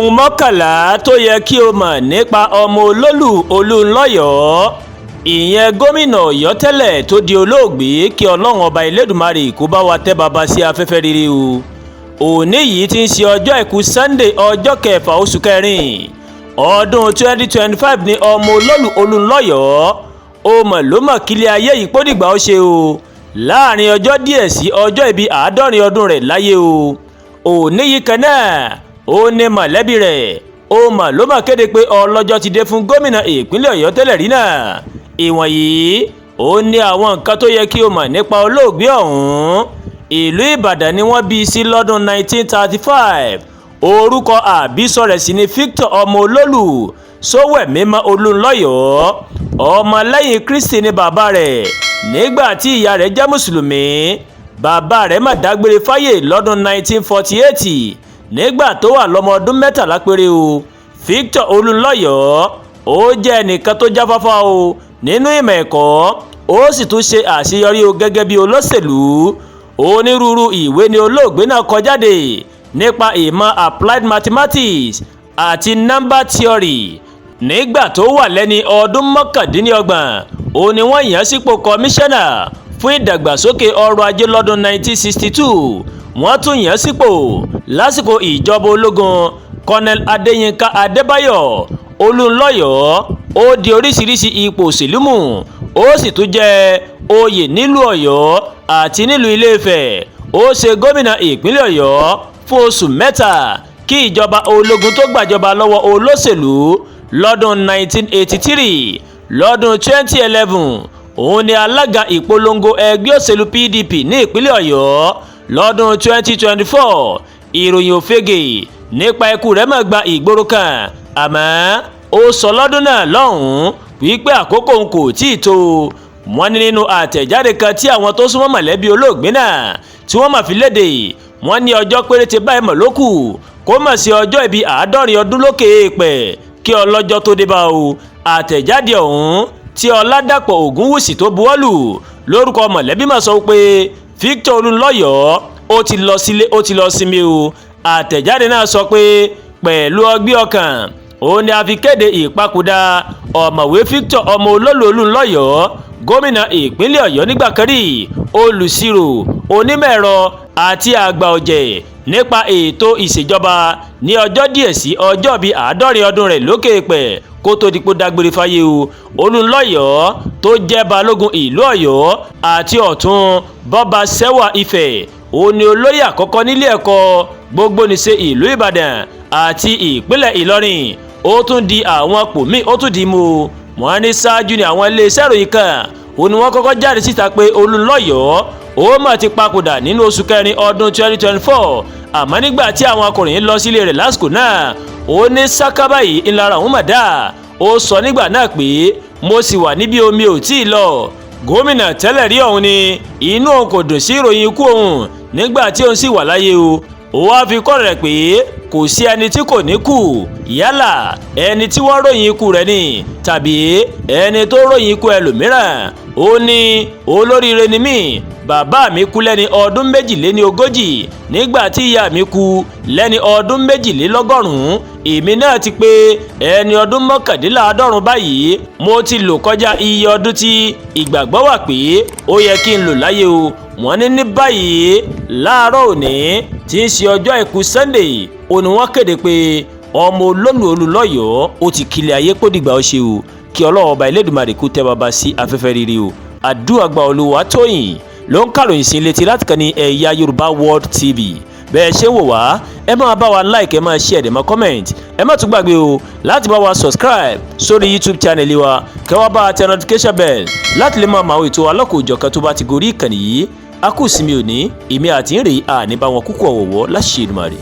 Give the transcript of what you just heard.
Ohun 11 tó yẹ kí o mọ̀ nípa ọmọ olólù Olùńlọ́yọ̀ọ́, ìyẹn gómìnà Ọ̀yọ́ tẹ́lẹ̀ tó di olóògbé. Kí Ọlọ́run Ọba Elédùmarè kó bá wa tẹ́ baba sí afẹ́fẹ́ rere o. Òní yìí tí ń ṣe ọjọ́ Àìkú Sunday, ọjọ́ 6 oṣù 4 ọdún 2025 ní ọmọ olólù Olùńlọ́yọ̀ọ́ ó mọ̀ ló mọ̀ kílẹ̀ ayé yìí pó dìgbà ó ṣe o, láàrin ọjọ́ díẹ̀ sí ọjọ́ ìbí 70 ọdún rẹ̀ láyé o. Òní yìí kan náà ó ní mọ̀lẹ́bí rẹ̀ ó mọ̀ ló mọ̀ kéde pé ọlọ́jọ́ ti dé fún gómìnà ìpínlẹ̀ Ọ̀yọ́ tẹ́lẹ̀ rí náà. Ìwọ̀nyí ó ní àwọn nǹkan tó yẹ kí o mọ̀ nípa olóògbé ọ̀hún. Ìlú Ìbàdàn ni wọ́n bí sí lọ́dún 1935. Orúkọ àbísọ rẹ̀ sì ni Victor Ọmọ Olólù Sówẹ̀mímọ́ Olúńlọ́yọ̀ọ́. Ọmọlẹ́yìn Kristi ni bàbá rẹ̀, nígbà tí ìyá rẹ̀ jẹ́ mùsùlùmí. Bàbá rẹ̀ mà dágbére fáyé lọ́dún 1948 nígbà tó wà lọ́mọ ọdún 13 péré o. Victor Olúńlọ́yọ̀ọ́ ó jẹ́ ẹnìkan tó jáfáfá o nínú ìmọ̀ ẹ̀kọ́, ó sì tún ṣe àṣeyọrí o gẹ́gẹ́ bí olóṣèlú. Onírúurú ìwé ni olóògbé náà kọ jáde nípa ìmọ̀ applied mathematics àti number theory. Nígbà tó wà lẹ́ni ọdún 29, ó ní wọ́n yàn án sípò kọmíṣánná fún ìdàgbàsókè ọrọ̀ ajé lọ́dún 1962. Wọ́n tún yàn án sípò lásìkò ìjọba ológun Colonel Adéyínká Adébáyọ̀. Olúńlọ́yọ̀ọ́ ó di oríṣiríṣi ipò òṣèlú mú, ó sì tún jẹ́ oyè nílùú Ọ̀yọ́ àti nílùú Ilé-Ifẹ̀. Ó ṣe gómìnà ìpínlẹ̀ Ọ̀yọ́ fún oṣù 3 kí ìjọba ológun tó gbàjọba lọ́wọ́ olóṣèlú lọ́dún 1983. Lọ́dún 2011, òun ni alága ìpolongo ẹgbẹ́ òṣèlú PDP ní ìpínlẹ̀ Ọ̀yọ́. Lọ́dún 2024, ìròyìn òfegè nípa ikú rẹ̀ máa gba ìgboro kan, àmọ́ ó sọ lọ́dún náà lọ́hùn-ún wípé àkókò òun kò tí ì tó. Wọ́n ní nínú àtẹ̀jáde kan tí àwọn tó súnmọ́ mọ̀lẹ́bí olóògbé náà tí wọ́n máa fi léde, wọ́n ní ọjọ́ péréte báyìí mọ̀ ló kù kó mọ̀ sí ọjọ́ ìbí 70 ọdún lókè èèpẹ̀ kí ọlọ́jọ́ tó dé bá o. Àtẹ̀jáde ọ̀hún tí Ọládàpọ̀ Ògúnwùsì tó buwọ́lù lórúkọ mọ̀lẹ́bí mà sọ pé Victor Olúńlọ́yọ̀ọ́ ó ti lọ sílé, ó ti lọ sinmi o. Àtẹ̀jáde náà sọ pé pẹ̀lú ọgbẹ́ ọkàn òun ni a fi kéde ìpapòdà Ọ̀mọ̀wé Victor Ọmọ Olólù Olúńlọ́yọ̀ọ́, gómìnà ìpínlẹ̀ Ọ̀yọ́ nígbà kan rí, olùṣirò, onímọ̀ ẹ̀rọ àti àgbà ọ̀jẹ̀ nípa ètò ìṣèjọba, ní ọjọ́ díẹ̀ sí ọjọ́ bíi 70 ọdún rẹ̀ lókè èèpẹ̀ kó tó di pé dágbére fáyé o. Olúńlọ́yọ̀ọ́ tó jẹ́ balógun ìlú Ọ̀yọ́ àti ọ̀tún bọ́ba sẹ́wà Ifẹ̀, òun ni olóyè àkọ́kọ́ nílé ẹ̀kọ́ gbogbonìṣe ìlú Ìbàdàn àti ìpínlẹ̀ Ìlọrin. Ó tún di àwọn pò míì, ó tún di mú. Wọ́n ní ṣáájú ni àwọn iléeṣẹ́ ìròyìn kan òun ni wọ́n kọ́kọ́ jáde síta pé Olúńlọ́yọ̀ọ́ ó mà ti papòdà nínú oṣù 4 ọdún 2024. Àmọ́ nígbà tí àwọn akọ̀ròyìn lọ sílé rẹ̀ lásìkò náà, ó ní sákábà yìí ńlára òun mà dá. Ó sọ nígbà náà pé mo sì wà níbi omi ò tí ì lọ. Gómìnà tẹ́lẹ̀ rí ọ̀hún ni inú òun kò dùn sí ìròyìn ikú òun nígbà tí òun sì wà láyé o. Ó wá fi kọ́ rẹ̀ pé kò sí ẹni tí kò ní kú, yálà ẹni tí wọ́n ròyìn ikú rẹ̀ ni tàbí ẹni tó ròyìn ikú ẹlòmíràn. Ó ní olóríire ni mí, bàbá mi kú lẹ́ni ọdún 42 nígbà tí ìyá mi kú lẹ́ni ọdún 92. Èmi náà ti pé ẹni ọdún 89 báyìí. Mo ti lò kọjá iye ọdún tí ìgbàgbọ́ wà pé ó yẹ kí n lò láyé o. Wọ́n ní ní báyìí, láàárọ̀ òní tí ń ṣe ọjọ́ Àìkú Sunday, ó ní wọ́n kéde pé ọmọ olólù Olúńlọ́yọ̀ọ́ ó ti kílẹ̀ ayé kó dìgbà ó ṣe o. Kí Ọlọ́run Ọba Elédùmarè kó tẹ́ baba sí afẹ́fẹ́ rere o. Àdúrà gba. Olúwatóyìn ló ń kàròyìn sí létí láti kàn ní Ẹ̀yà Yorùbá World TV. Bẹ́ẹ̀ ṣe ń wò wá, ẹ máa bá wa like, ẹ máa share, ẹ máa comment. Ẹ má tún gbàgbé o láti bá wa subscribe sórí YouTube channel wa, kẹ́ wá bá wa tẹ notification bell láti lè máa mọ àwọn ètò alọ́kòòjọ̀kan tó bá ti gorí ìkànnì yìí. A kù sinmi òní, èmi àti ń rèé àní bá wọn kúkú ọ̀wọ̀wọ́ láṣẹ Èdùmàrè.